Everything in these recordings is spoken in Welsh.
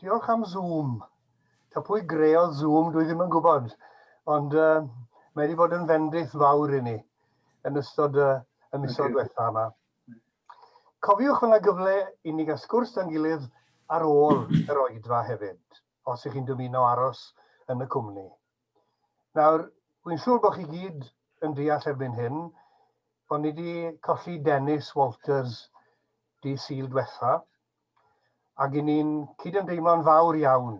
Diolch am Zoom. Ta pwy greodd Zoom, dwi ddim yn gwybod. Ond uh, mae wedi bod yn fendith fawr i ni yn ystod uh, y misoedd diwetha yma. Cofiwch fod yna gyfle i ni gael sgwrs da'n gilydd ar ôl yr oedfa hefyd, os ych chi'n dymuno aros yn y cwmni. Nawr, wy'n siŵr bod chi gyd yn deall erbyn hyn bod ni wedi colli Dennis Walters dydd Sul diwetha, ac i ni'n cydymdeimlo'n fawr iawn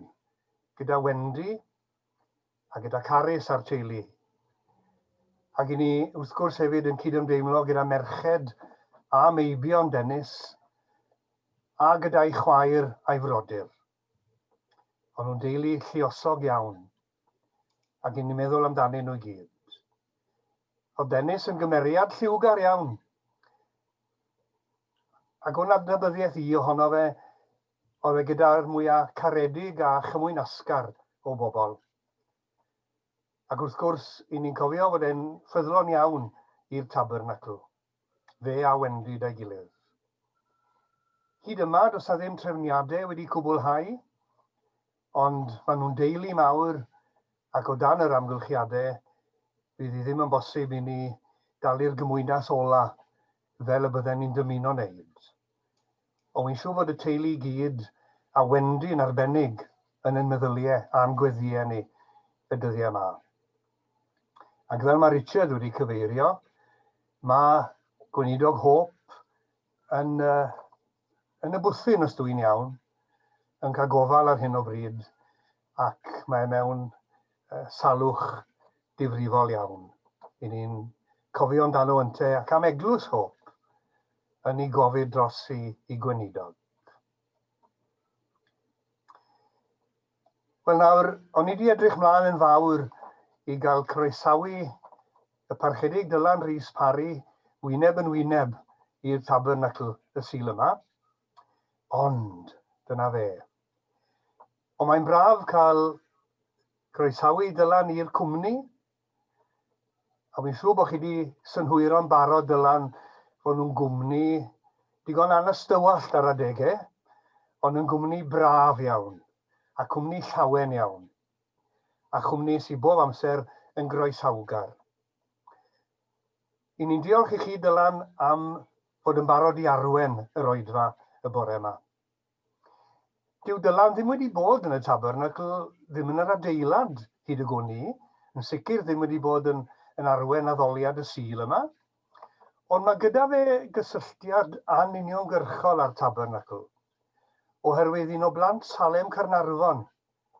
gyda Wendy a gyda Carys a'r teulu. Ac i ni wrth gwrs hefyd yn cydymdeimlo gyda merched a meibion Dennis a gyda'i chwaer a'i frodyr. O'n nhw'n deulu lluosog iawn, ac i ni'n meddwl amdanyn nhw i gyd. Oedd Dennis yn gymeriad lliwgar iawn, ac o'n adnabyddiaeth i ohono fe, oedd e gyda'r mwyaf caredig a chymwynasgar o bobl. Ac wrth gwrs, i ni'n cofio fod e'n ffyddlon iawn i'r tabernacl. Fe a Wendy da'i gilydd. Hyd yma, does 'na ddim trefniadau wedi cwblhau, ond maen nhw'n deulu mawr ac o dan yr amgylchiadau, fydd hi ddim yn bosib i ni dalu'r gymwynas ola fel y bydden ni'n dymuno wneud. Ond wy'n siŵr bod y teulu i gyd, a Wendy yn arbennig, yn ein meddyliau a'n gweddïau ni y dyddiau yma. Ac fel mae Richard wedi cyfeirio, mae Gweinidog Hope yn, uh, yn y bwthyn, os dwi'n iawn, yn cael gofal ar hyn o bryd, ac mae mewn uh, salwch difrifol iawn. I ni'n cofio amdano ynte ac am Eglwys Hope yn ei gofid dros i, i gweinidog. Wel nawr, o'n i wedi edrych mlaen yn fawr i gael croesawu y Parchedig Dylan Rhys Parry wyneb yn wyneb i'r Tabernacl y Sul yma. Ond, dyna fe. Ond mae'n braf cael croesawu Dylan i'r cwmni, A fi'n siŵr bod chi wedi synhwyro'n barod, Dylan, fod nhw'n gwmni digon anystywallt ar adegau, ond yn gwmni braf iawn, a cwmni llawen iawn, a chwmni sydd bob amser yn groesawgar. I ni'n diolch i chi, Dylan, am fod yn barod i arwen yr oedfa y bore yma. Dyw Dylan ddim wedi bod yn y tabernacl, ddim yn yr adeilad hyd y gwn i, yn sicr ddim wedi bod yn, yn arwen addoliad y Sul yma. Ond mae gyda fe gysylltiad anuniongyrchol â'r tabernacl, oherwydd un o blant Salem Caernarfon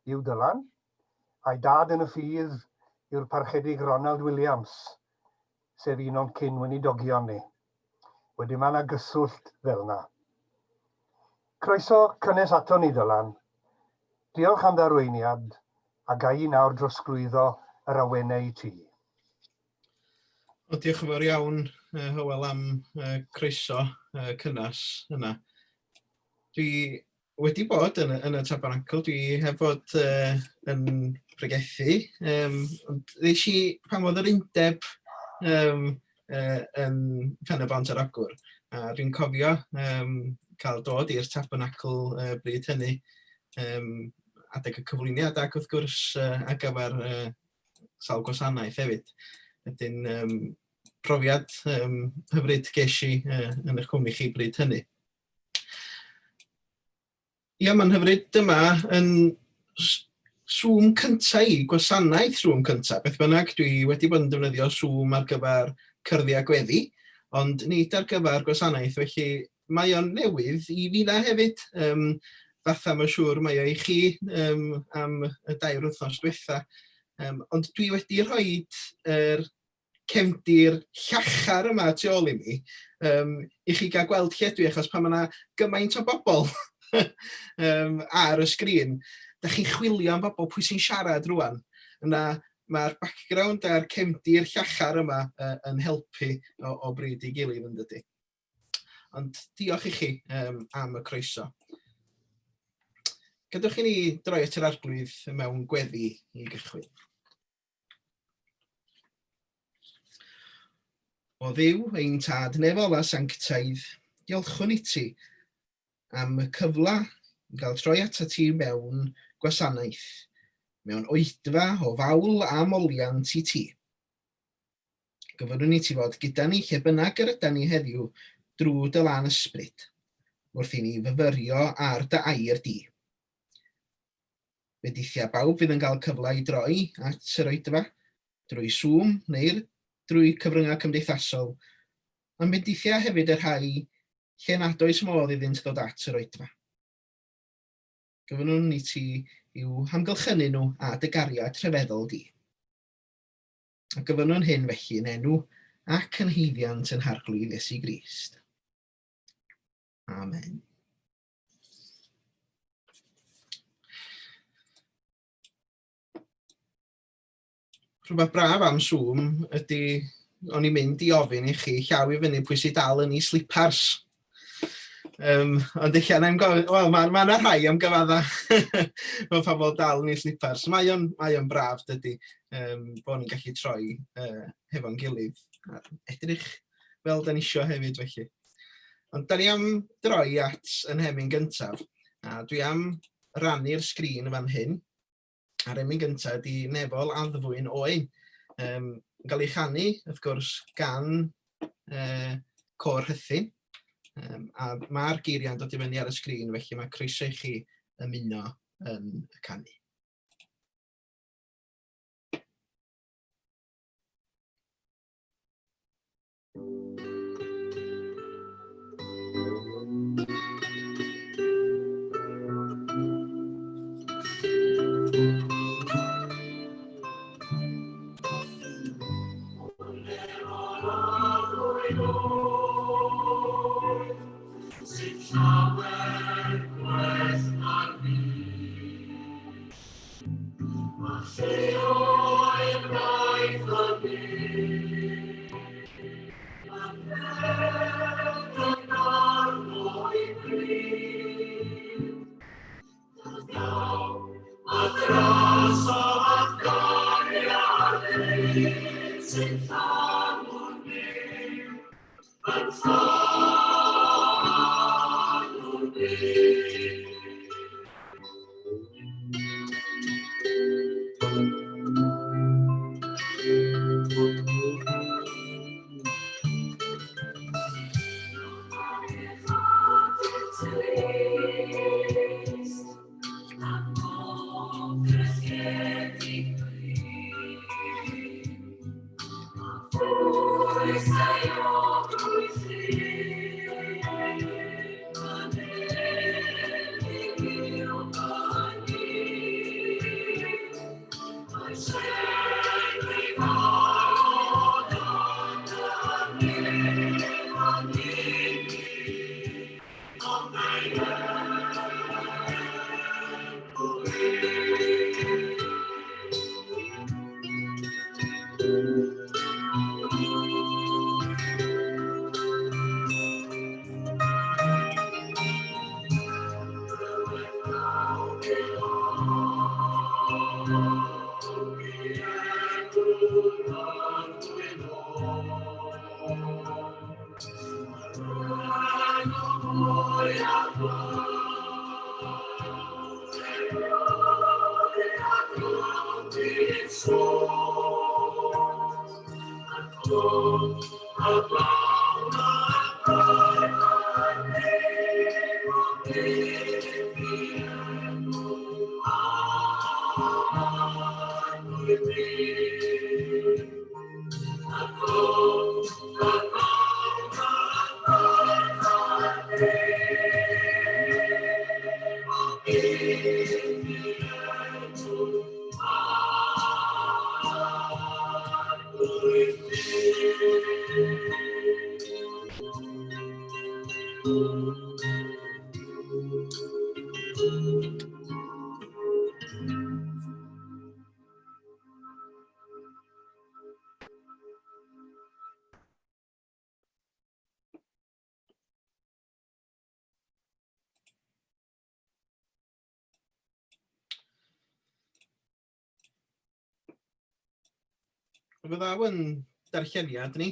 yw Dylan, a'i dad yn y ffydd yw'r Parchedig Ronald Williams, sef un o'n cyn-weinidogion ni. Wedyn mae yna gyswllt fel yna. Croeso cynnes ato ni, Dylan. Diolch am dy arweiniad, a ga i nawr drosglwyddo yr awenau i ti. O, diolch yn fawr iawn, uh, Hywel, am uh, croeso uh, cynnes yna. Dwi wedi bod yn, yn y tabernacl, dwi heb fod uh, yn pregethu. Um, ond ddes i pan oedd yr undeb um, uh, yn Pen y Bont ar Ogwr, a dwi'n cofio um, cael dod i'r tabernacl uh, bryd hynny, um, adeg y cyflwyniad ac wrth gwrs uh, ar gyfer uh, sawl gwasanaeth hefyd. Wedyn, um, profiad um, hyfryd ges i uh, yn eich cwmni chi bryd hynny. Ia, mae'n hyfryd. Dyma yn Zoom cynta i, gwasanaeth Zoom cynta. Beth bynnag, dwi wedi bod yn defnyddio Zoom ar gyfer cyrddiau gweddi, ond nid ar gyfer gwasanaeth, felly mae o'n newydd i finna hefyd. Um, fatha mae'n siŵr mae o i chi um, am y dair wythnos diwetha. Um, ond dwi wedi rhoi yr cefndir llachar yma tu ôl i mi, um, i chi gael gweld lle dwi, achos pan mae yna gymaint o bobl um, ar y sgrin, da chi'n chwilio am bobl pwy sy'n siarad rwan. Yna mae'r background a'r cefndir llachar yma uh, yn helpu o, o bryd i gilydd yn dydy. Ond diolch i chi um, am y croeso. Gadewch i ni droi at yr arglwydd mewn gweddi i gychwyn. O Dduw, ein Tad nefol a sanctaidd, diolchwn i ti am y cyfle I gael troi atat ti mewn gwasanaeth, mewn oedfa o fawl a moliant i ti. Gofynnwn i ti fod gyda ni lle bynnag yr ydan ni heddiw drwy dy lân ysbryd, wrth i ni fyfyrio ar dy air di. Bendithia bawb fydd yn cael cyfle i droi at yr oedfa, drwy Zoom neu'r drwy cyfryngau cymdeithasol, ond bendithia hefyd y rhai lle nad oes modd iddynt ddod at yr oedfa. Gofynnwn i ti i'w hamgylchynu nhw â dy gariad rhyfeddol di. A gofynnwn hyn felly yn enw ac yn haeddiant yn Harglwydd Iesu Grist. Amen. Rhywbeth braf am Zoom ydy, o'n i'n mynd i ofyn i chi llaw i fyny pwy sydd dal yn ei slipars. Ond eich na'n gofyn, wel, mae ma yna rhai am gyfadda fel pobl dal yn ei slipars. Mae o'n, mae o'n braf, dydy, bod ni'n gallu troi hefo'n gilydd. A edrych fel da ni isio hefyd, felly. Ond da ni am droi at yn hemyn gyntaf, a dwi am rannu'r sgrin fan hyn. A'r emyn gyntaf ydy Nefol Addfwyn Oen. Yn cael ei chanu, wrth gwrs, gan Côr Rhuthun. A mae'r geiriau'n dod i fyny ar y sgrin, felly mae croeso i chi ymuno yn y canu. Fyddaw yn darlleniad ni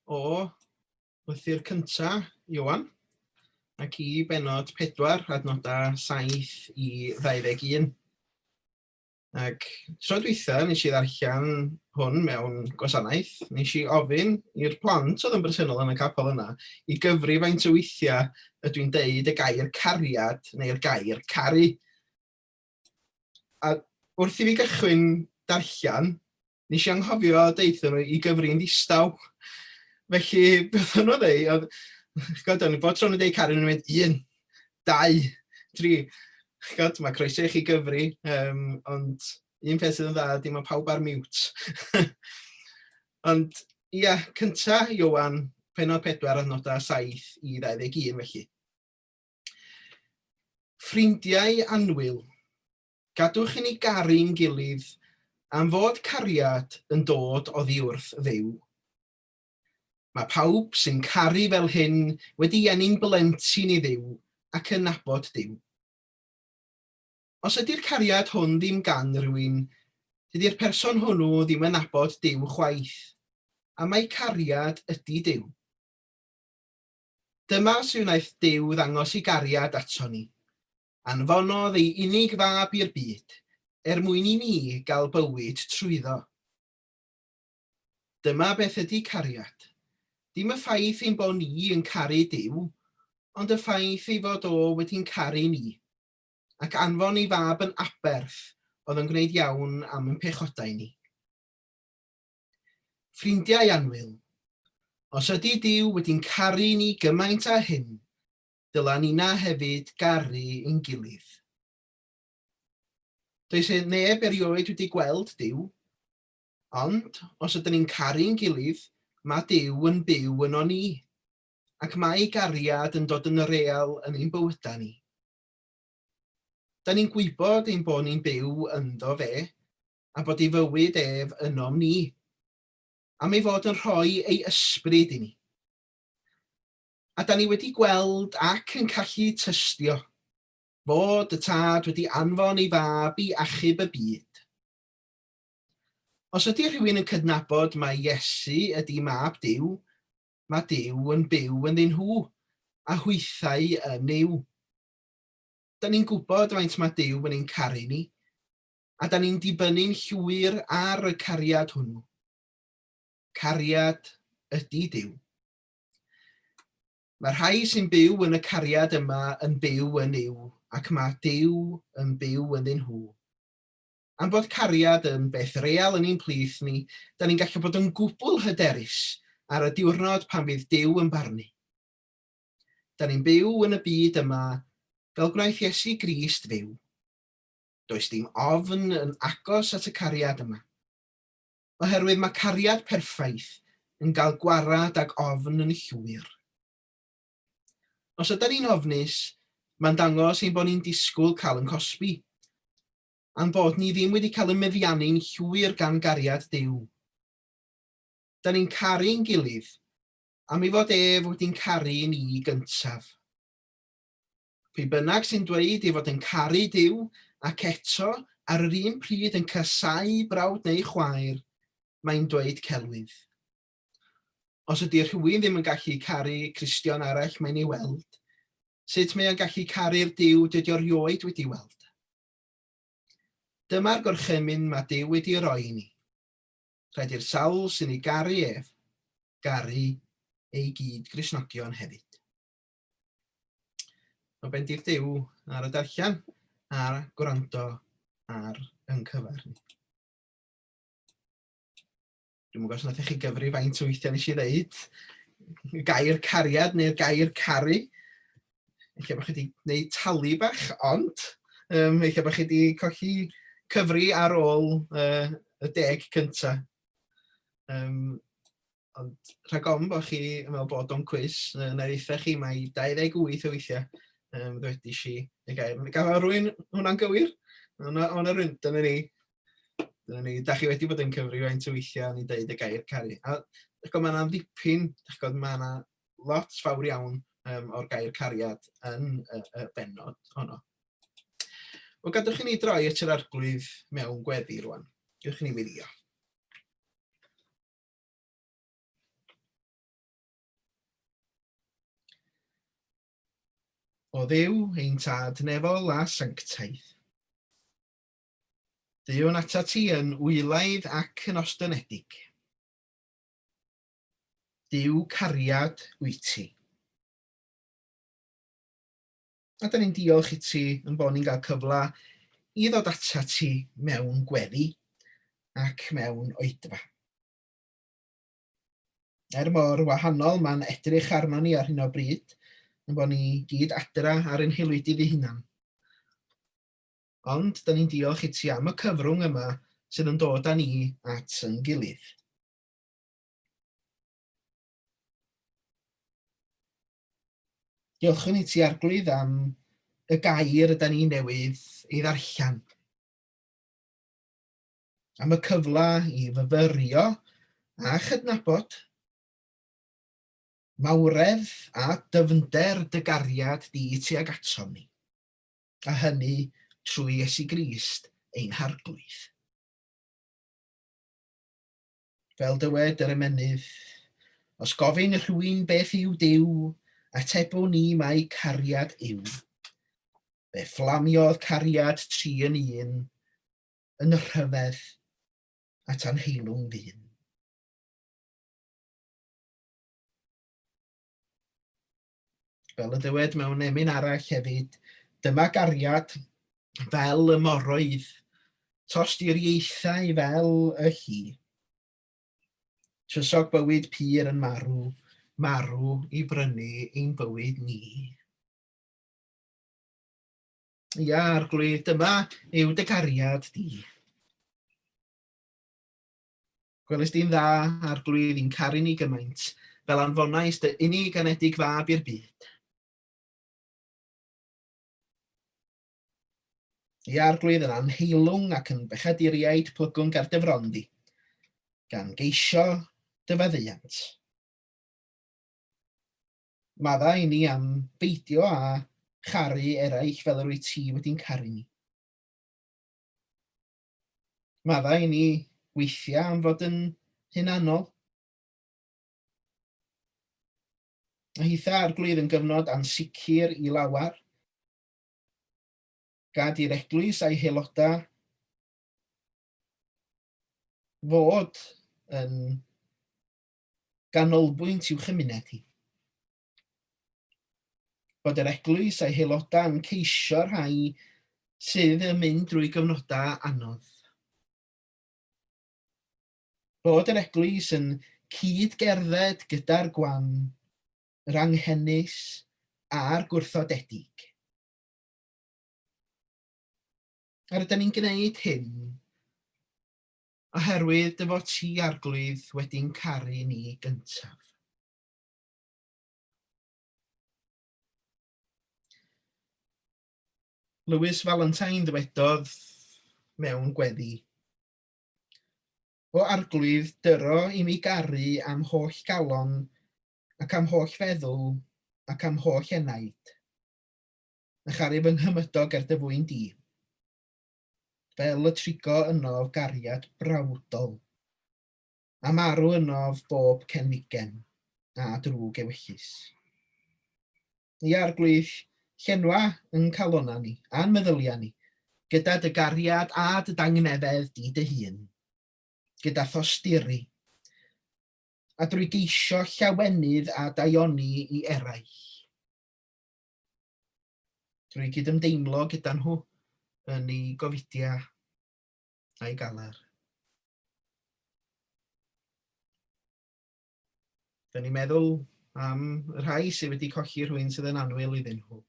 o lythyr cynta Ioan. Ac i benod 4, adnodau 7 i 21. Ac tro dwytha, nes i ddarllen hwn mewn gwasanaeth, nes i ofyn i'r plant oedd yn bresennol yn y capel yna i gyfri faint o weithiau ydw i'n deud y gair cariad neu'r gair caru. A wrth i fi gychwyn darllen, nes i anghofio deutha nhw i gyfri'n ddistaw. Felly, beth o'n nhw'n dweud, oedd, ch'god, o'n i bob tro nhw'n dweud caru, nhw'n mynd, un, dau, tri. Ch'god, mae croeso i chi gyfri, um, ond un peth sydd yn dda ydy mae pawb ar mute. ond, ia, cynta, Iowan, penod 4, adnodau 7 i 21, felly. Ffrindiau annwyl, gadwch i ni garu'n gilydd am fod cariad yn dod oddi wrth Dduw. Mae pawb sy'n caru fel hyn wedi eni'n blentyn i Dduw ac yn nabod Duw. Os ydy'r cariad hwn ddim gan rywun, dydy'r person hwnnw ddim yn nabod Duw chwaith, am mai cariad ydy Duw. Dyma sy wnaeth Duw ddangos ei gariad ato ni. Anfonodd ei unig fab i'r byd, er mwyn i ni gael bywyd trwyddo. Dyma beth ydy cariad. Dim y ffaith ein bod ni yn caru Duw, ond y ffaith ei fod o wedi'n caru ni, ac anfon ei fab yn aberth oedd yn gwneud iawn am ein pechodau ni. Ffrindiau annwyl, os ydy Duw wedi'n caru ni gymaint â hyn, dyla nina hefyd garu ein gilydd. Does e neb erioed wedi gweld Duw, ond os ydyn ni'n caru'n gilydd, mae Duw yn byw yno ni, ac mae ei gariad yn dod yn real yn ein bywydau ni. Da ni'n gwybod ein bod ni'n byw ynddo fe, a bod ei fywyd ef ynom ni, am ei fod yn rhoi ei ysbryd i ni. A da ni wedi gweld ac yn callu tystio fod y Tad wedi anfon ei fab i achub y byd. Os ydy rhywun yn cydnabod mai Iesu ydy mab Duw, mae Duw yn byw ynddyn nhw, a hwythau yn Nuw. Da ni'n gwybod faint mae Duw yn ein caru ni, a da ni'n dibynnu'n llwyr ar y cariad hwnnw. Cariad ydy Duw. Mae rhai sy'n byw yn y cariad yma yn byw yn Nuw, ac mae Duw yn byw ynddyn nhw. Am bod cariad yn beth real yn ein plith ni, da ni'n gallu bod yn gwbl hyderus ar y diwrnod pan fydd Duw yn barnu. Da ni'n byw yn y byd yma fel gwnaeth Iesu Grist fyw. Does dim ofn yn agos at y cariad yma. Oherwydd mae cariad perffaith yn gael gwarad ag ofn yn llwyr. Os ydan ni'n ofnus, mae'n dangos ein bod ni'n disgwyl cael yn cosbi, a'n bod ni ddim wedi cael yn meddiannu'n llwyr gan gariad Duw. Da ni'n caru'n gilydd am ei fod ef wedi'n caru ni gyntaf. Pwy bynnag sy'n dweud ei fod yn caru Duw ac eto ar yr un pryd yn casáu brawd neu chwaer, mae'n dweud celwydd. Os ydy rhywun ddim yn gallu caru Cristion arall mae'n ei weld, sut mae o'n gallu caru'r Duw dydy o rioed wedi weld? Dyma'r gorchymyn mae Duw wedi roi i ni. Rhaid i'r sawl sy'n ei garu ef, garu ei gyd-Gristnogion hefyd. O bendith Duw ar y darllen a'r gwrando ar yn cyfer ni. Dwi'm yn gwybod os wnaethoch chi gyfri faint o weithiau nes i ddeud y gair cariad neu'r gair caru. Ella bod chi wedi gwneud talu bach, ond um, ella bod chi wedi colli cyfri ar ôl uh, y deg cyntaf. Um, Ond rhag ofn bod chi yn meddwl bod o'n cwis, yy, na i ddeutha chi mai 28 o weithiau um, ddwedis i y gair. Gafodd rhywun hwnna'n gywir? O'na, o'na rhywun, dyna ni. Dyna ni. Da chi wedi bod yn cyfri faint o weithiau o'n i'n deud y gair caru. A dych chi'n mae yna ddipyn, dych chi'n mae yna lot fawr iawn um, o'r gair cariad yn y, y bennod honno. Wel, gadwch i ni droi at yr arglwydd mewn gweddi rwan. Gadwch i ni weddio. O Dduw, ein Tad nefol a sanctaidd. Deuwn atat ti yn wylaidd ac yn ostynedig. Duw cariad wyt ti. A da ni'n diolch i ti yn bod ni'n cael cyfle i ddod atat ti mewn gweddi ac mewn oedfa. Er mor wahanol mae'n edrych arno ni ar hyn o bryd, yn bod ni gyd adra ar ein haelwydydd eu hunan. Ond, da ni'n diolch i ti am y cyfrwng yma sydd yn dod â ni at yn gilydd. Diolchwn i ti, Arglwydd, am y gair yda ni newydd ei ddarllen. Am y cyfle i fyfyrio a chydnabod mawredd a dyfnder dy gariad di tuag atom ni, a hynny trwy Iesu Grist ein Harglwydd. Fel dywed yr emynydd, os gofyn rhywun beth yw Duw, atebwn ni mai cariad yw. Fe fflamiodd cariad tri yn un, yn rhyfedd at anheilwng ddyn. Fel y dywed mewn emyn arall hefyd, dyma gariad fel y moroedd, tosturiaethau fel y lli. Trysog bywyd pur yn marw, marw i brynu ein bywyd ni. Ia, Arglwydd, dyma yw dy gariad di. Gwelais di'n dda, Arglwydd, i'n caru ni gymaint, fel anfonais dy unig anedig fab i'r byd. Ia, Arglwydd, yn anheilwng ac yn bechaduriaid plygwn ger dy fron di, gan geisio dy faddeuant. Maddau i ni am beidio â charu eraill fel yr wyt ti wedi'n caru ni. Maddau i ni weithiau am fod yn hunanol. A hitha Arglwydd yn gyfnod ansicr i lawer. Gad i'r eglwys a'i haelodau fod yn ganolbwynt i'w chymuned hi. Bod yr eglwys a'i haelodau yn ceisio rhai sydd yn mynd drwy gyfnodau anodd. Bod yr eglwys yn cyd-gerdded gyda'r gwan, yr anghenus a'r gwrthodedig. A rydyn ni'n gwneud hyn Oherwydd dy fod ti, Arglwydd, wedi'n caru ni gyntaf. Lewis Valentine ddywedodd mewn gweddi, O Arglwydd, dyro i mi garu am holl galon ac am holl feddwl ac am holl enaid, a charu fy nghymydog er dy fwyn di. Fel y trigo ynof gariad brawdol, a marw ynof bob cenfigen a drwg ewyllys. Ia, Arglwydd, llenwa yn calonnau ni, a'n meddyliau ni, gyda dy gariad a dy dangnefedd di dy hun, gyda thosturi, a drwy geisio llawenydd a daioni i eraill. Drwy gydymdeimlo gyda nhw yn eu gofidiau a'u galar. Da ni'n meddwl am y rhai sydd wedi colli rhywun sydd yn annwyl iddyn nhw.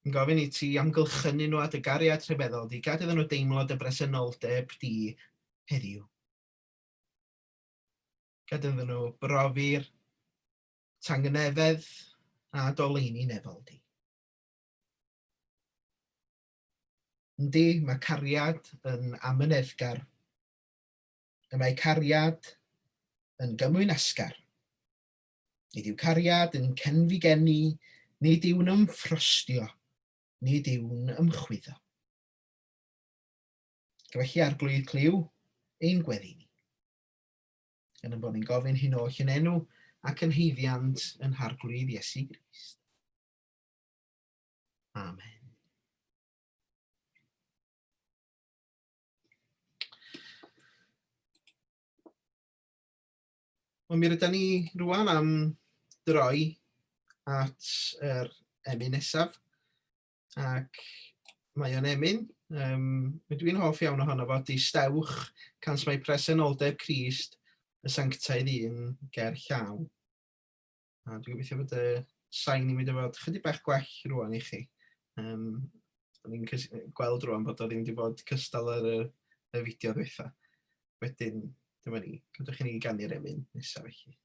Yn gofyn i ti amgylchynu nhw â dy gariad rhyfeddol di, gad iddyn nhw deimlo dy bresenoldeb di heddiw. Gad iddyn nhw brofi'r tangnefedd a doleini nefol di. Yndi, mae cariad yn amyneddgar. Y mae cariad yn gymwynasgar. Nid yw cariad yn cenfigennu, nid yw'n ymffrostio, nid yw'n ymchwyddo. Felly, Arglwydd, clyw ein gweddi ni. Gan ein bod ni'n gofyn hyn oll yn enw ac yn haeddiant yn Harglwydd Iesu Grist. Amen. Wel, mi rydyn ni rwan am droi at yr emyn nesaf, ac mae o'n emyn, dwi'n hoff iawn ohono fo, distewch cans mae presenoldeb Crist y sanctaidd un ger llaw. A dwi'n gobeithio bod y sain i'n mynd i fod chydig bach gwell rwan i chi. Um, o'n i'n gweld rwan bod o ddim wedi bod cystal ar y, y fideo ddiwetha. Wedyn, dyma ni. Cadwch i ni ganu'r emyn nesaf felly.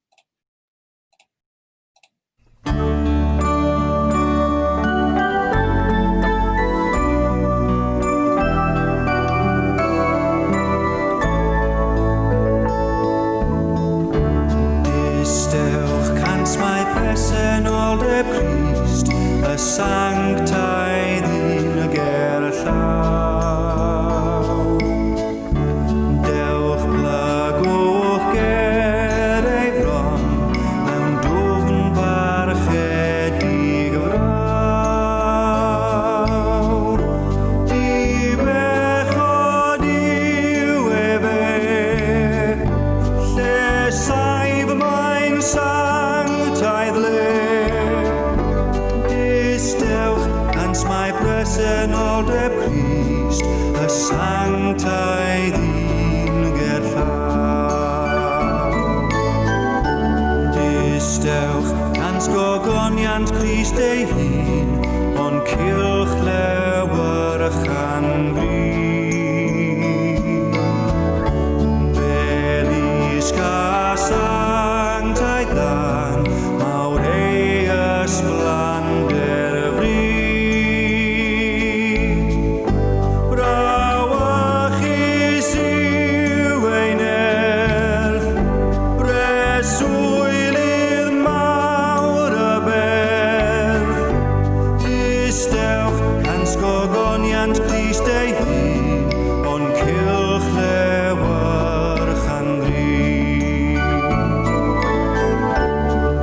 Distewch cant mae presenoldeb Crist, y sanctaidd un ger y llaw. Dewch plygwch ger ei fron, mewn dwfn barchedig frawd. Dibechod yw efe, lle saif mae'n sanctaidd le. Distewch, cant mae presenoldeb Crist, y sanctaidd un ger llaw. Distewch, cant gogoniant Crist ei hun, o'n cylch lewyrchan gri. Fel isga sanctaidd dan, mawr ei ysblander fri. Brawychus yw ei nerth, breswylydd mawr y berth. Distewch, cant gogoniant Crist ei hun, o'n cylch lewyrch angri.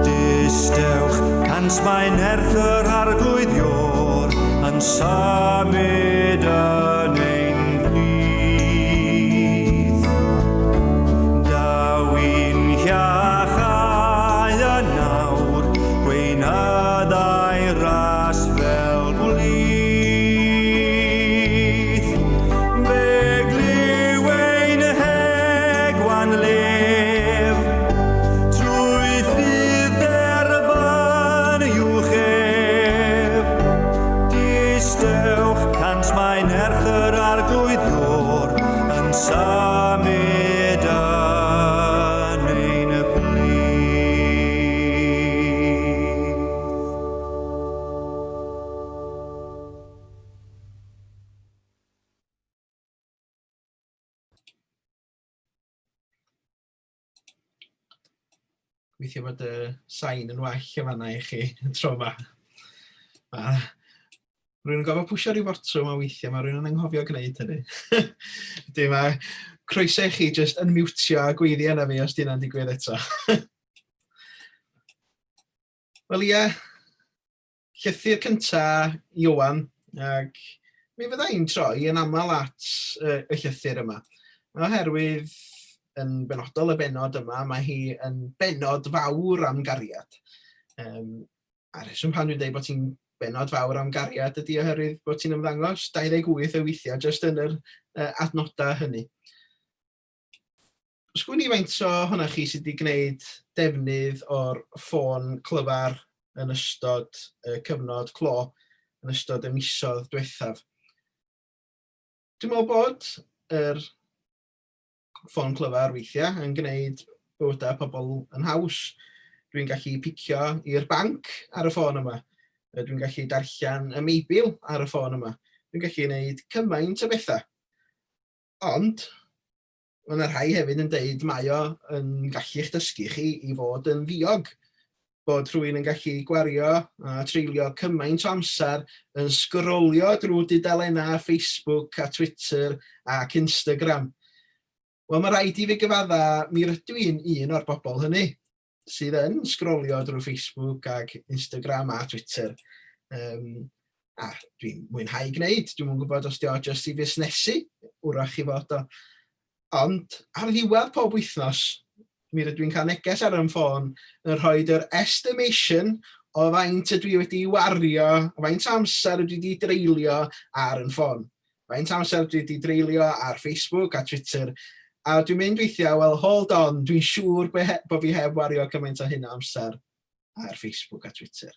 Distewch, cant mae nerth yr Arglwydd Iôr yn symud yn ein plith. Daw i'n hiachau yn awr, gweinyddau ras fel gwlith. Fe glyw ein hegwan lef, trwy ffydd dderbyn uwch ef. Distewch, cant mae nerth yr Arglwydd Iôr yn symud yn ein plith. Gobeithio bod y sain yn well yn fanna i chi y tro yma. Mae rhywun yn gofio pwysio rhyw fotwm a weithiau mae rhywun yn anghofio gwneud hynny. Ydy, mae croeso i chi jyst unmutio a gweiddi yna fi os di hynna'n digwydd eto. Wel ie, llythyr cynta Ioan, ac mi fydda i'n troi yn aml at y, y llythyr yma, oherwydd yn benodol y benod yma, mae hi yn benod fawr am gariad. Um, a rheswm pan dwi'n dweud bod ti'n benod fawr am gariad ydy oherwydd bod ti'n ymddangos 28 o weithiau jyst yn yr uh, adnodau hynny. Sgwn i faint o hwnna chi sydd wedi gwneud defnydd o'r ffôn clyfar yn ystod y cyfnod clo, yn ystod y misoedd diwethaf. Dwi'n meddwl bod yr ffôn clyfar weithiau yn gwneud bywydau pobl yn haws. Dwi'n gallu picio i'r banc ar y ffôn yma. Dwi'n gallu darllen y Meibil ar y ffôn yma. Dwi'n gallu gwneud cymaint o bethau. Ond, Mae yna rhai hefyd yn deud mae o yn gallu eich dysgu chi i fod yn ddiog, bod rhywun yn gallu gwario a treulio cymaint o amser yn sgrolio drwy dudalennau Facebook a Twitter ac Instagram. Wel, mae rhaid i fi gyfadda, mi rydw i'n un o'r bobl hynny. sydd yn sgrolio drwy Facebook ac Instagram a Twitter. Um, a dwi'n mwynhau gwneud, dwi'n mwyn gwybod os di o jyst i fusnesu, wrach i fod o. Ond ar ddiwedd pob wythnos, mi rydw i'n cael neges ar yn ffôn yn rhoi yr estimation o faint ydw i wedi wario, faint amser ydw i wedi dreulio ar yn ffôn. Faint amser dwi wedi dreulio ar Facebook a Twitter, a dwi'n mynd weithiau, well, hold on, dwi'n siŵr bod fi heb wario cymaint o hyn o amser ar Facebook a Twitter.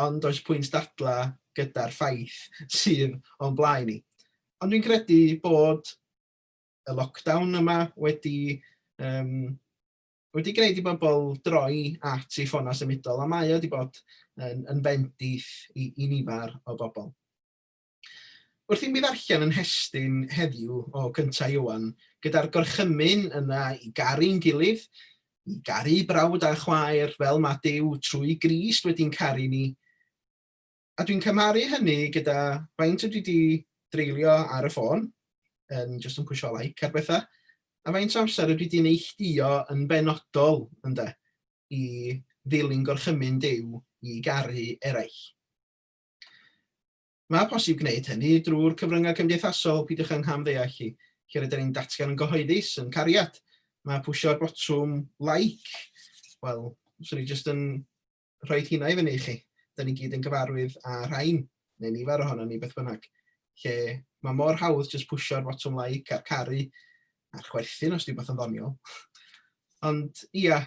Ond oes pwynt dadla gyda'r ffaith sydd o'n blaen ni. Ond dwi'n credu bod y lockdown yma wedi, um, wedi gwneud i bobl droi at eu ffonau symudol, a mae o wedi bod yn, yn fendith i, i nifer o bobl. Wrth i mi ddarllen yn nhestun heddiw o Cynta Ioan, gyda'r gorchymyn yna i garu'n gilydd, i garu brawd a chwaer fel mae Duw trwy Grist wedi'n caru ni, a dwi'n cymharu hynny gyda faint ydw i wedi dreulio ar y ffôn, yn jyst yn pwysio like ar bethau, a faint o amser ydw i wedi neilltuo yn benodol, ynde, i ddilyn gorchymyn Duw i garu eraill. Mae posib gwneud hynny drwy'r cyfryngau cymdeithasol, peidiwch â nghamddeall i, lle rydyn ni'n datgan yn gyhoeddus, yn cariad. Mae pwysio'r botwm like, wel, swn i jyst yn rhoi hynna i fyny i chi. Da ni gyd yn gyfarwydd â rhain, neu nifer ohono ni beth bynnag, lle mae mor hawdd jyst pwysio'r botwm like a'r caru a'r chwerthin os di beth yn ddoniol. Ond ia,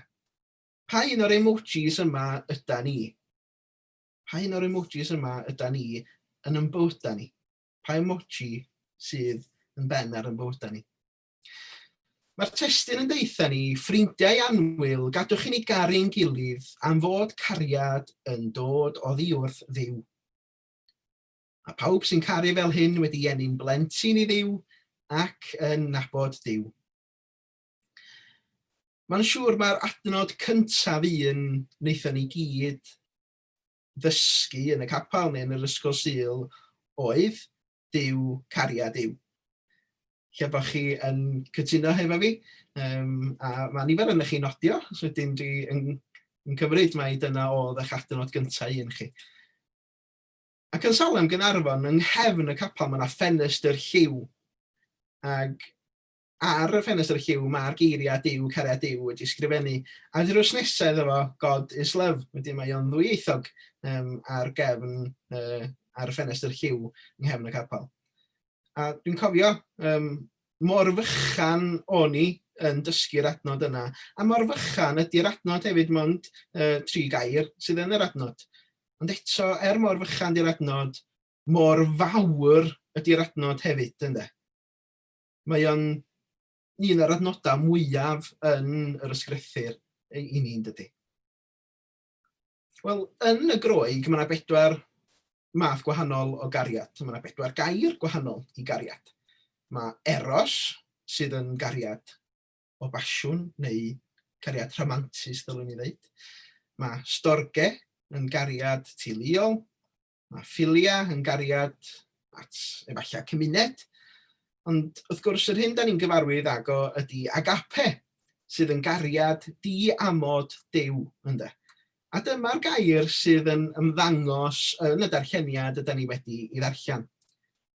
pa un o'r emojis yma yda ni? Pa un o'r emojis yma yda ni yn yn bywydau ni? Pa emoji sydd yn ben ar yn bywydau ni? Mae'r testun yn deutha ni, ffrindiau annwyl, gadwch i ni garu'n gilydd am fod cariad yn dod oddi wrth Dduw. A pawb sy'n caru fel hyn wedi eni'n blentyn i Dduw ac yn nabod Duw. Mae'n siŵr mae'r adnod cyntaf un wnaethon ni gyd ddysgu yn y capel neu yn yr ysgol Sul oedd Duw cariad yw. Lle bod chi yn cytuno hefo fi, um, a mae nifer yn chi nodio, so wedyn dwi yn, yn cymryd mai dyna oedd eich adnod gyntaf un chi. Ac yn Salem Gaernarfon, yng nghefn y capel, mae yna ffenestr lliw. Ac ar y ffenestr lliw mae'r geiriau Duw, cariad Duw wedi sgrifennu. A drws nesaf iddo fo, God is love. Wedyn mae o'n ddwyieithog um, ar gefn, uh, ar y ffenestr lliw yng nghefn y capel. A dwi'n cofio um, mor fychan o'n i yn dysgu'r adnod yna. A mor fychan ydy'r adnod hefyd, mond uh, tri gair sydd yn yr adnod. Ond eto, er mor fychan di'r adnod, mor fawr ydy'r adnod hefyd, ynde? Mae o'n un o'r adnodau mwyaf yn yr ysgrythur i ni, yn dydy? Wel, yn y Groeg, mae yna bedwar math gwahanol o gariad. Mae yna bedwar gair gwahanol i gariad. Mae eros, sydd yn gariad o basiwn, neu cariad rhamantus, dylwn i ddeud. Mae storge yn gariad teuluol. Mae philia yn gariad at efallai cymuned, ond wrth gwrs yr hyn da ni'n gyfarwydd ag o ydy agape, sydd yn gariad di-amod Duw, ynde. A dyma'r gair sydd yn ymddangos yn y darlleniad yda ni wedi i ddarllen.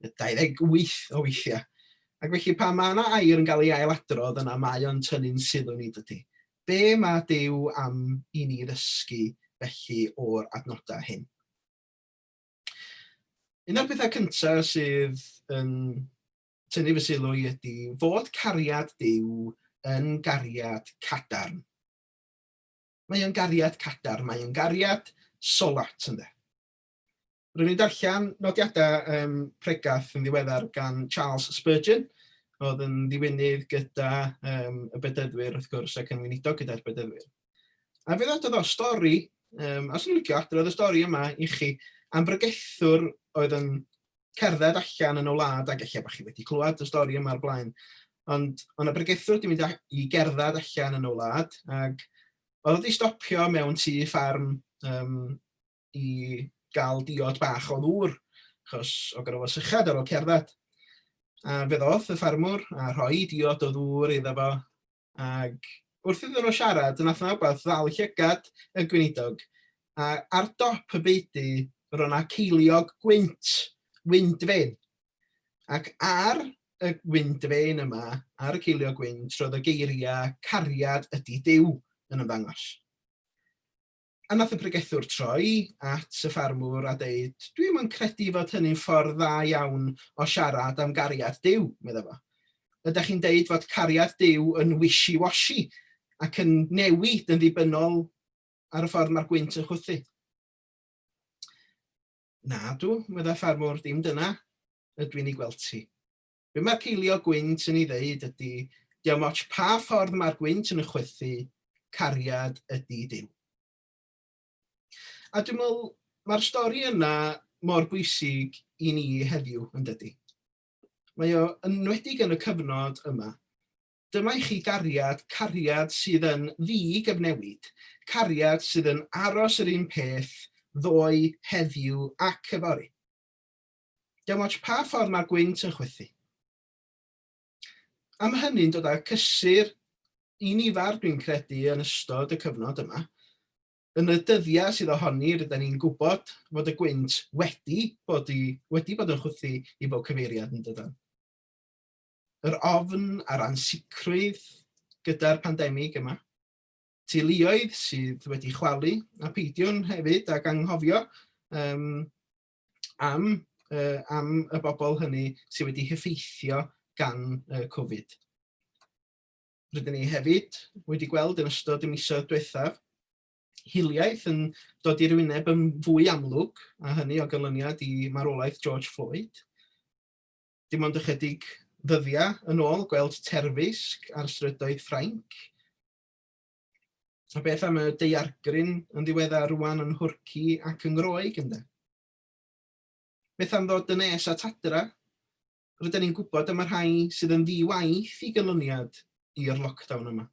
28 o weithiau. Ac felly pan mae yna air yn cael ei ailadrodd yna mae o'n tynnu'n sylw ni dydy. Be mae Duw am i ni ddysgu felly o'r adnodau hyn? Un o'r pethau cyntaf sydd yn tynnu fy sylw i ydy fod cariad Duw yn gariad cadarn. Mae o'n gariad cadarn, mae o'n gariad solat ynde. Rwy'n i'n darllen nodiadau um, pregath yn ddiweddar gan Charles Spurgeon, oedd yn ddiwynydd gyda um, y bedyddwyr, wrth gwrs, ac yn weinidog gyda'r bedyddwyr. A fe ddododd o stori, um, a swn i'n licio adrodd y stori yma i chi, am bregethwr oedd yn cerdded allan yn y wlad, ac ella bod chi wedi clywed y stori yma o'r blaen, ond oedd yna bregethwr wedi mynd i gerdded allan yn y wlad, ac oedd wedi stopio mewn tŷ ffarm um, i gael diod bach o ddŵr, achos o gyda fo sychad ar ôl cerdded. A fe ddoth y ffarmwr a rhoi diod o ddŵr iddo fo, ac Wrth iddyn nhw siarad, nath yna wbath ddal llygad y gweinidog, a ar dop y beudy roedd yna ceiliog gwynt, wind vane. Ac ar y wind vane yma, ar y ceiliog gwynt, roedd y geiriau 'cariad ydy Duw' yn ymddangos. A nath y pregethwr troi at y ffarmwr a deud, Dwi'm yn credu fod hynny'n ffordd dda iawn o siarad am gariad Duw, medda fo. Ydach chi'n deud fod cariad Duw yn wishy-washy ac yn newid yn ddibynnol ar y ffordd mae'r gwynt yn chwythu? Na dw, medda ffarmwr, dim dyna ydw i'n ei gweld ti. Be mae'r ceiliog gwynt yn ei ddeud ydy, diom ots pa ffordd mae'r gwynt yn chwythu, cariad ydy Duw. A dwi'n meddwl, mae'r stori yna mor bwysig i ni heddiw, yn dydy? Mae o yn enwedig yn y cyfnod yma. Dyma i chi gariad, cariad sydd yn ddi-gyfnewid, cariad sydd yn aros yr un peth ddoe, heddiw ac yfory. Diolch ots pa ffordd mae'r gwynt yn chwythu. Am hynny'n dod â cysur i nifer, dwi'n credu, yn ystod y cyfnod yma. Yn y dyddiau sydd ohoni, rydyn ni'n gwybod fod y gwynt wedi bod, i, wedi bod yn chwythu i bob cyfeiriad yn dydan. Yr ofn a'r ansicrwydd gyda'r pandemig yma. Teuluoedd sydd wedi chwalu, a peidiwn hefyd ag anghofio um, am, uh, am y bobl hynny sydd wedi heffeithio gan uh, Covid. Rydyn ni hefyd wedi gweld yn ystod y misoedd diwethaf hiliaeth yn dod i'r wyneb yn fwy amlwg, a hynny o ganlyniad i marwolaeth George Floyd. Dim ond ychydig ddyddiau yn ôl gweld terfysg ar strydoedd Ffrainc, A beth am y daeargryn yn ddiweddar rwan yn Nhwrci ac yng Ngroeg, ynde? Beth am ddod yn nes at adra? Rydyn ni'n gwybod am y rhai sydd yn ddi-waith i ganlyniad i'r lockdown yma.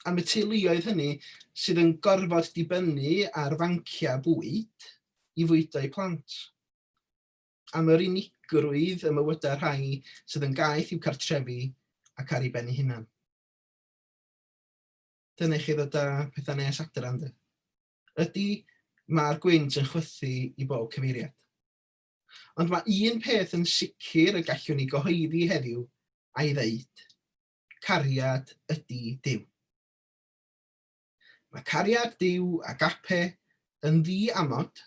Am y teuluoedd hynny sydd yn gorfod dibynnu ar fanciau bwyd i fwydo eu plant. Am yr unigrwydd ym mywydau rhai sydd yn gaeth i'w cartrefi ac ar eu ben eu hunan. Dyna i chi ddod â pethau nes adra, ynddo? Ydy, mae'r gwynt yn chwythu i bob cyfeiriad. Ond mae un peth yn sicr y gallwn ni gyhoeddi heddiw a'i ddeud. Cariad ydy Duw. Mae cariad Duw agape yn ddi-amod.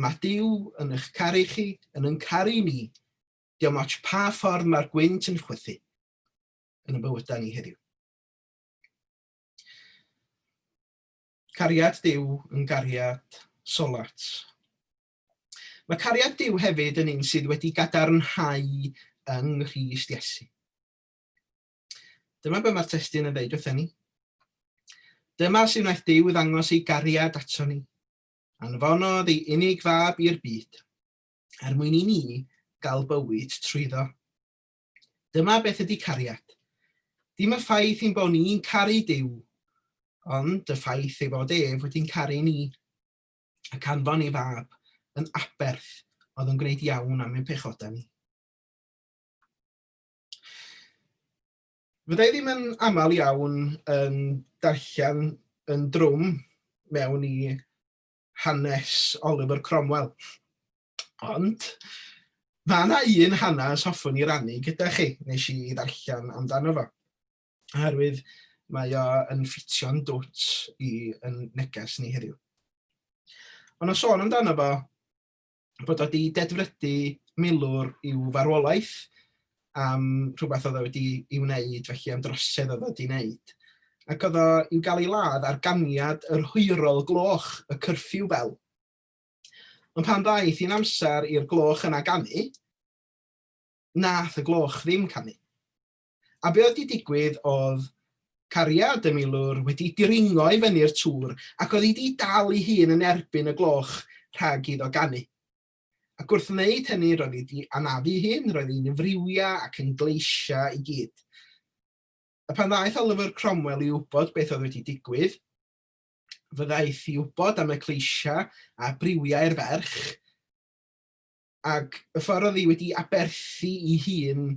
Mae Duw yn eich caru chi, yn yn caru ni. Diolch ots pa ffordd mae'r gwynt yn chwythu yn y bywydau ni heddiw. Cariad Duw yn gariad solat. Mae cariad Duw hefyd yn un sydd wedi gadarnhau yng Nghrist Iesu. Dyma be mae'r testun yn dweud wrthyn ni. Dyma sy'n wnaeth Duw ddangos ei gariad ato ni. Anfonodd ei unig fab i'r byd, er mwyn i ni gael bywyd trwyddo. Dyma beth ydy cariad. Dim y ffaith ein bod ni'n caru Duw, ond y ffaith ei fod ef wedi'n caru ni, ac anfon ei fab yn aberth oedd yn gwneud iawn am ein pechodau ni. Fydda i ddim yn aml iawn yn darllen yn drwm mewn i hanes Oliver Cromwell. Ond, mae yna un hanes hoffwn i rannu gyda chi, nes i ddarllen amdano fo. Oherwydd mae o yn ffitio'n dwt i yn neges ni heddiw. Ond o sôn amdano fo, bod o wedi dedfrydu milwr i'w farwolaeth am rhywbeth oedd o wedi ei wneud, felly am drosedd oedd o wedi wneud. Ac oedd o i'w gael ei ladd ar ganiad yr hwyrol gloch, y curfew bell. Ond pan ddaeth hi'n amser i'r gloch yna ganu, nath y gloch ddim canu. A be oedd 'di digwydd oedd cariad y milwr wedi dringo i fyny'r tŵr ac oedd hi 'di dal ei hun yn erbyn y gloch rhag iddo ganu. Ac wrth wneud hynny roedd hi 'di anafu ei hun, roedd hi'n friwiau ac yn gleisiau i gyd. A pan ddaeth Oliver Cromwell i wybod beth oedd wedi digwydd, fe ddaeth i wybod am y cleisiau a briwiau'r ferch, ac y ffordd oedd hi wedi aberthu ei hun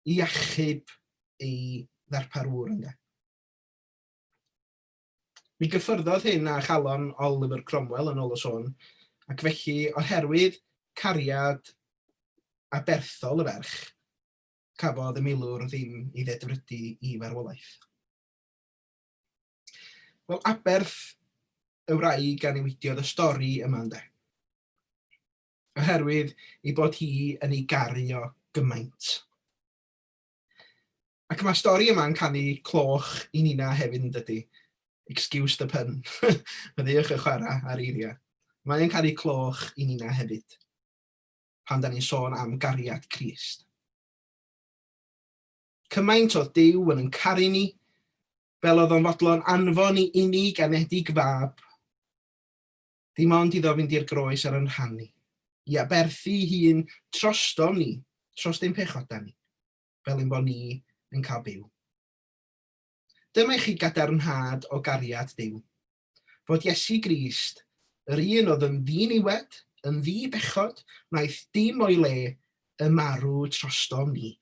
i achub ei ddarpar ŵr, ynde. Mi gyffyrddodd hyn â chalon Oliver Cromwell yn ôl y sôn, ac felly oherwydd cariad aberthol y ferch, cafodd y milwr ddim ei ddedfrydu i farwolaeth. Wel, aberth y wraig a newidiodd y stori yma ynde. Oherwydd ei bod hi yn ei garu o gymaint. Ac mae stori yma'n canu cloch i Nina hefyd yn dydy. Excuse the pun. Maddeuwch y chwarae ar eiriau. Mae'n canu cloch i Nina hefyd. Pan da ni'n sôn am gariad Crist. Cymaint oedd Duw yn yn caru ni, fel oedd o'n fodlon anfon i unig anedig fab, dim ond iddo fynd i'r groes ar yn rhan ni, i aberthu ei hun trostom ni, tros ein pechodau ni, fel ein bod ni yn cael byw. Dyma i chi gadarnhad o gariad Duw, fod Iesu Grist, yr un oedd yn ddiniwed, yn ddi-bechod, wnaeth dim o'i le, y marw trostom ni,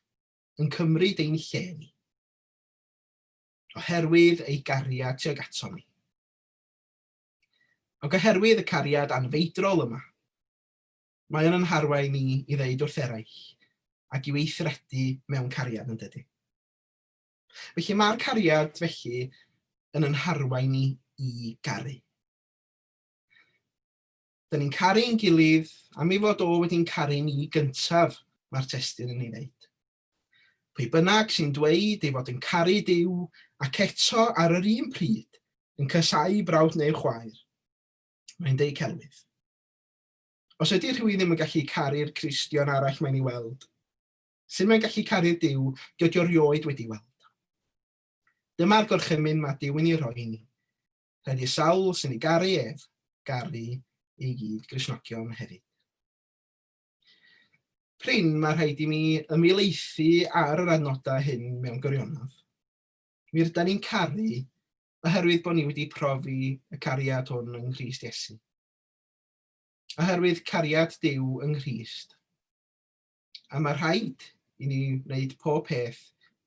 yn cymryd ein lle ni. Oherwydd ei gariad tuag atom ni. Ac oherwydd y cariad anfeidrol yma, mae o'n yn harwain ni i ddeud wrth eraill ac i weithredu mewn cariad yn dydy. Felly mae'r cariad felly yn yn harwain ni i garu. Dyn ni'n caru'n gilydd am ei fod o wedi'n caru ni gyntaf, mae'r testun yn ei ddeud. Pwy bynnag sy'n dweud ei fod yn caru Duw ac eto ar yr un pryd yn casáu brawd neu chwaer, mae'n deud celwydd. Os ydy rhywun ddim yn gallu caru'r Cristion arall mae'n ei weld, sut mae'n gallu caru'r Duw dydy o rioed wedi weld? Dyma'r gorchymyn mae Duw yn ei rhoi i ni. Rhaid i'r sawl sy'n ei garu ef, garu ei gyd Gristnogion hefyd. Prin mae rhaid i mi ymhelaethu ar yr adnodau hyn mewn gwirionedd. Mi rydan ni'n caru oherwydd bod ni wedi profi y cariad hwn yng Nghrist Iesu. Oherwydd cariad Duw yng Nghrist. A mae rhaid i ni wneud pob peth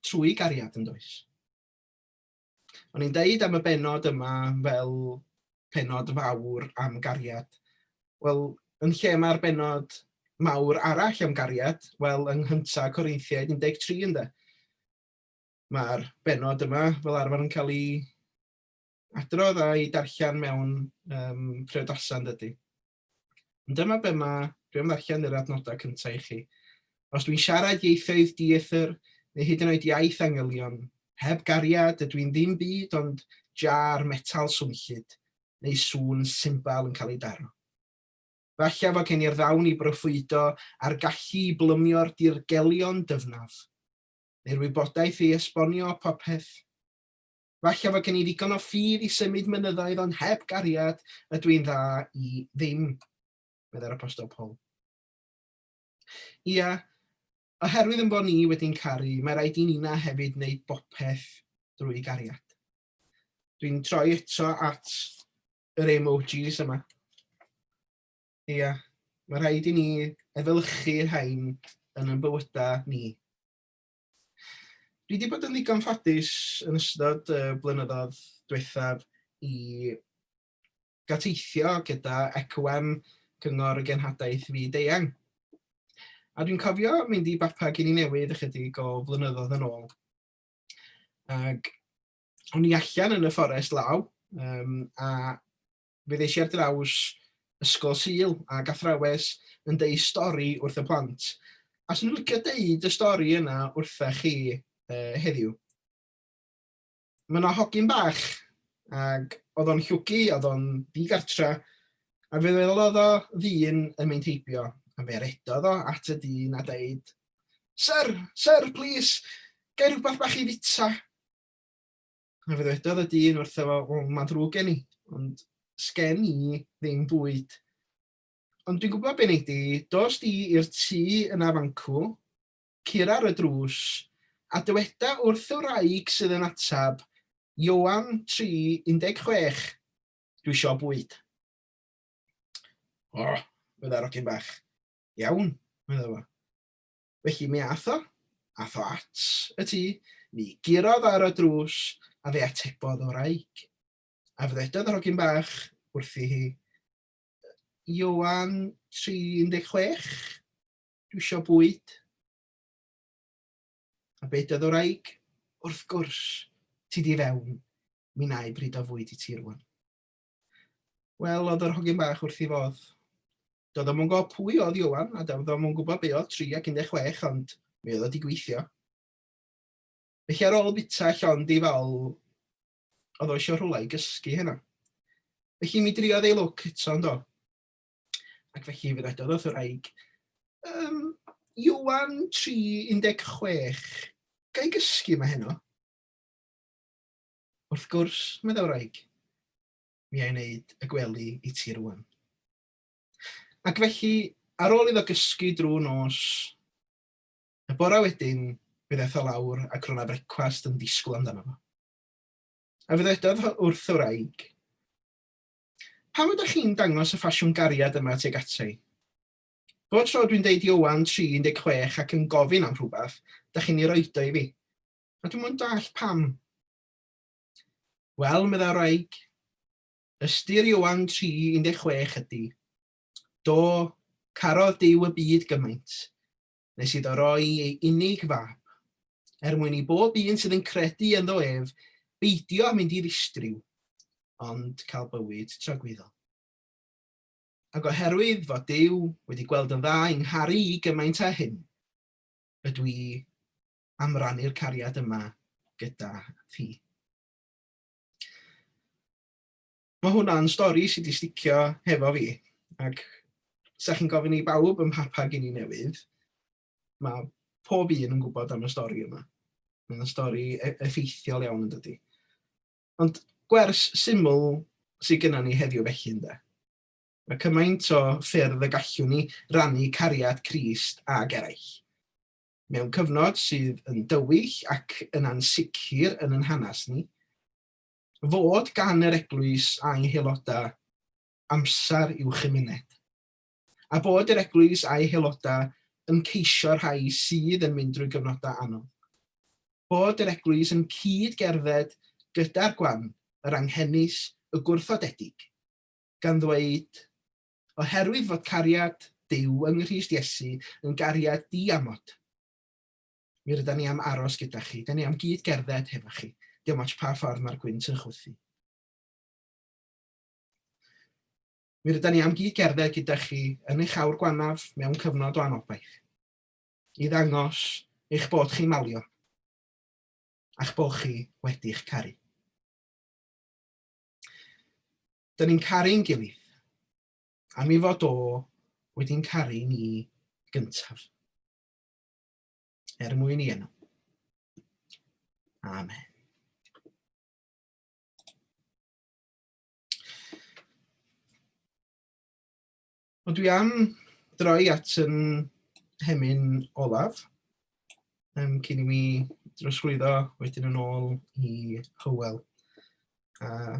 trwy gariad yn does? O'n i'n deud am y bennod yma fel pennod fawr am gariad. Wel, yn lle mae'r bennod mawr arall am gariad? Wel, yng nghynta Corinthiaid 13 ynde. Mae'r bennod yma fel arfer yn cael ei adrodd a'i darllen mewn um, priodasau yn dydy. Ond dyma be mae, dwi am ddarllen yr adnodau cyntaf i chi. Os dwi'n siarad ieithoedd dieithr, neu hyd yn oed iaith angylion, heb gariad ydw i'n ddim byd ond jar metal swnllyd, neu sŵn simbal yn cael ei daro. Falle fod gen i'r ddawn i broffwydo a'r gallu i blymio'r dirgelion dyfnaf, neu'r wybodaeth i esbonio popeth. Falle fod gen i ddigon o ffydd i symud mynyddoedd ond heb gariad ydw i'n dda i ddim, meddai'r Apostol Paul. Ia, oherwydd yn bod ni wedi'n caru, mae rhaid i nina hefyd wneud bopeth drwy gariad. Dwi'n troi eto at yr emojis yma. Ia, mae rhaid i ni efelychu rhain yn ein bywydau ni. Dwi wedi bod yn ddigon ffodus yn ystod y blynyddoedd diwethaf i gael teithio gyda ECWM, Cyngor y Genhadaeth Fyd-eang. A dwi'n cofio mynd i Bapua Guinea Newydd ychydig o flynyddoedd yn ôl. Ac o'n i allan yn y fforest law, um, a fe ddes i ar draws Ysgol Sul ac athrawes yn deud stori wrth y plant. A swn i'n licio deud y stori yna wrtha chi uh, heddiw. Mae yna hogyn bach, ac oedd o'n llwgu, oedd o'n ddigartra, a fe welodd o ddyn yn mynd heibio, a fe redodd o at y dyn a deud, Sir, sir, plis, gai rhywbeth bach i fita? A fe ddywedodd y dyn wrtho fo, wel, mae'n ddrwg gen i, ond sgen i ddim bwyd. Ond dwi'n gwybod be nei di, dos di i'r tŷ yna fancw, cur ar y drws, a dyweda wrth y wraig sydd yn atab, Ioan 3:16, dwi isio bwyd. O, meddai'r hogyn bach. Iawn, medda fo. Felly mi ath o, ath o at y tŷ, mi gurodd ar y drws, a fe atebodd y wraig. A fe ddedodd yr hogyn bach wrthi hi, Ioan 3:16, dwi isio bwyd. A be dwedodd y wraig? Wrth gwrs, ti di fewn, mi na i bryd o fwyd i ti rwan. Wel, oedd yr hogyn bach wrth ei fodd. Doedd o'm yn gwybod pwy oedd Ioan, a doedd o'm yn gwybod be oedd 3 ac 16, ond mi oedd o wedi gweithio. Felly ar ôl bita llond ei fol, oedd o eisiau rhywle i gysgu heno. Felly mi driodd ei lwc eto, yndo? Ac felly fe ddedodd wrth y wraig, um, Iwan 3.16, ga i gysgu yma heno? Wrth gwrs, meddai wraig, mi a'i wneud y gwely i ti rwan. Ac felly, ar ôl iddo gysgu drwy nos, Y bore wedyn, fe ddaeth o lawr ac ro'na frecwast yn disgwyl amdano fo. A fe ddywedodd wrth y wraig, Pam ydych chi'n dangos y ffasiwn gariad yma tuag ata i? Bob tro dwi'n deud Ioan 3:16 ac yn gofyn am rhywbeth, da chi'n ei roid o i fi. A dwi'm yn dallt pam. Wel, meddai'r wraig, ystyr Ioan 3:16 ydy, Do, carodd Duw y byd gymaint, nes iddo roi ei unig fab, er mwyn i bob un sydd yn credu ynddo ef beidio â mynd i ddistryw, ond cael bywyd tragwyddol. Ac oherwydd fod Duw wedi gweld yn dda i ngharu i gymaint â hyn, ydw i am rannu'r cariad yma gyda thi. Mae hwnna'n stori sydd wedi sticio hefo fi, ac 'sa chi'n gofyn i bawb ym Mhapua Guinea Newydd, mae pob un yn gwybod am y stori yma. Mae'n stori e-, effeithiol iawn yn dydy. Ond gwers syml sydd gennym ni heddiw felly ynde. Mae cymaint o ffyrdd y gallwn ni rannu cariad Crist ag eraill. Mewn cyfnod sydd yn dywyll ac yn ansicr yn yn hanes ni, fod gan yr eglwys a'i haelodau amser i'w chymuned, a bod yr eglwys a'i haelodau yn ceisio rhai sydd yn mynd drwy gyfnodau anodd. Bod yr eglwys yn cyd-gerdded gyda'r gwan, yr anghenus, y gwrthodedig, gan ddweud, oherwydd fod cariad Duw yng Nghrist Iesu yn gariad diamod, Mi rydan ni am aros gyda chi, da ni am gyd gerdded hefo chi, dim ots pa ffordd mae'r gwynt yn chwythu. Mi rydan ni am gyd gerdded gyda chi yn eich awr gwanaf mewn cyfnod o anobaith, i ddangos eich bod chi'n malio, a'ch bod chi wedi'ch caru. Da ni'n caru'n gilydd, am i fod o wedi'n caru ni gyntaf. Er mwyn i enw. Amen. Wel, dwi am droi at yn hemyn olaf, cyn i mi drosglwyddo wedyn yn ôl i Hywel. A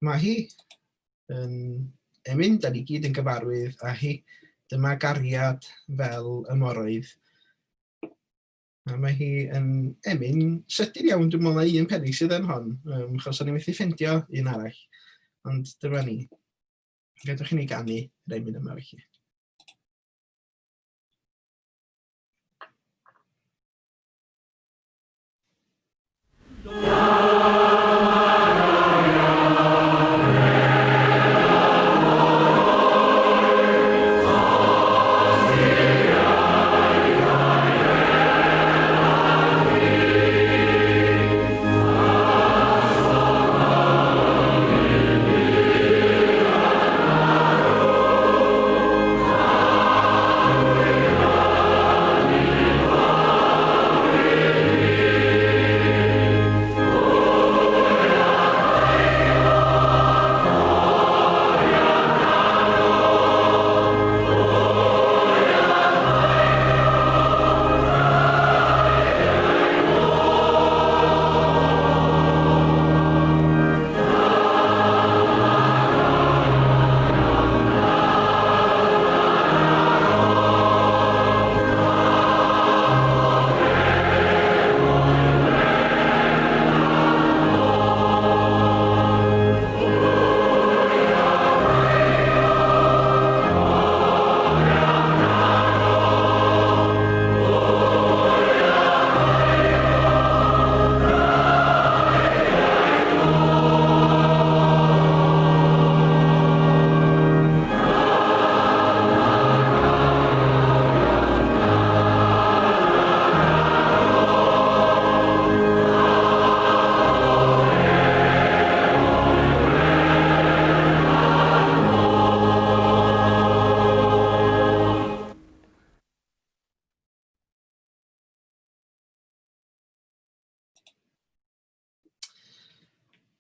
mae hi yn emyn, da ni gyd yn gyfarwydd â hi. Dyma gariad fel y moroedd. A mae hi yn emyn sydyn iawn, dwi'n meddwl na un pennig sydd yn hon, achos o'n i methu ffeindio un arall. Ond dyma ni. Gadewch i ni ganu yr emyn yma felly.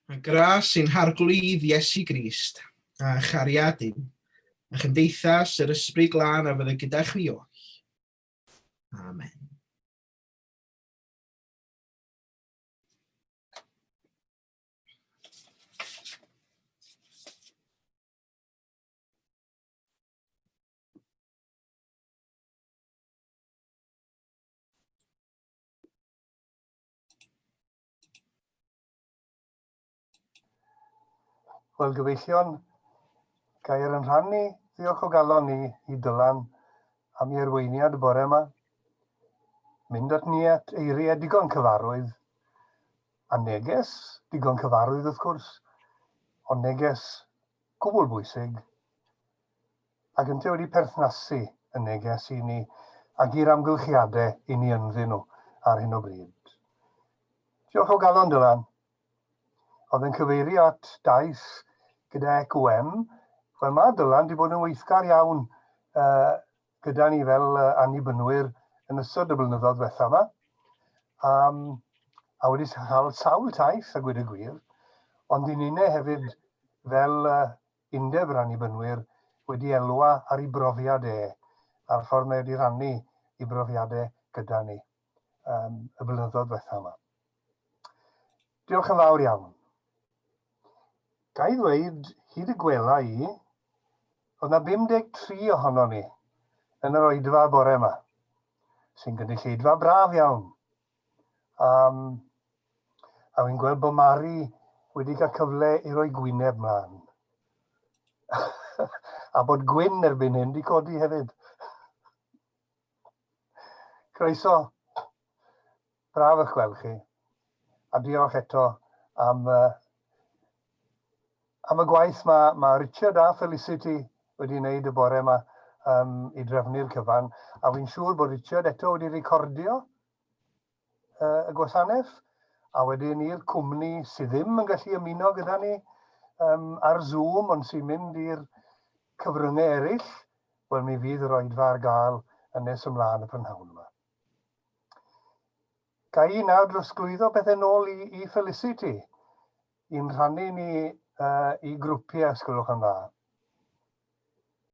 A gras ein Harglwydd Iesu Grist, a chariad Duw, a chymdeithas yr Ysbryd Glân a fydde gyda chwi oll. Amen. Wel, gyfeillion, gair yn rhan ni, ddiolch o galon ni i Dylan am ei arweiniad y bore yma. Mynd at ni at eiriau digon cyfarwydd, a neges digon cyfarwydd wrth gwrs, ond neges gwbl bwysig, ac yntau wedi perthnasu y neges i ni ac i'r amgylchiadau i ni ynddyn nhw ar hyn o bryd. Diolch o galon, Dylan. Oedd yn cyfeirio at daith gyda ECWM. Wel, mae Dylan wedi bod yn weithgar iawn uh, gyda ni fel uh, annibynwyr yn ystod y blynyddoedd diwethaf yma. Um, a wedi cael sawl taith, a gweud y gwir, ond i ninne hefyd fel uh, Undeb yr Annibynwyr wedi elwa ar ei brofiad e, a'r ffordd mae wedi rhannu ei brofiadau gyda ni um, y blynyddoedd diwethaf yma. Diolch yn fawr iawn. Ga i ddweud, hyd y gwela i, oedd na 53 ohono ni yn yr oedfa bore yma, sy'n gynulleidfa braf iawn. Um, a wy'n gweld bod Mari wedi cael cyfle i roi gwyneb mlaen. a bod Gwyn erbyn hyn di codi hefyd. Croeso. Braf eich gweld chi. A diolch eto am, uh, am y gwaith mae, mae Richard a Felicity wedi wneud y bore yma um, i drefnu'r cyfan. A fi'n siŵr bod Richard eto wedi recordio uh, y gwasanaeth, a wedyn i'r cwmni sydd ddim yn gallu ymuno gyda ni um, ar Zoom, ond sy'n mynd i'r cyfryngau eraill, wel mi fydd yr oedfa ar gael yn nes ymlaen y prynhawn yma. Ga i nawr drosglwyddo pethau nôl i, i Felicity, i'n rhannu ni uh, i grwpiau, os gwelwch yn dda.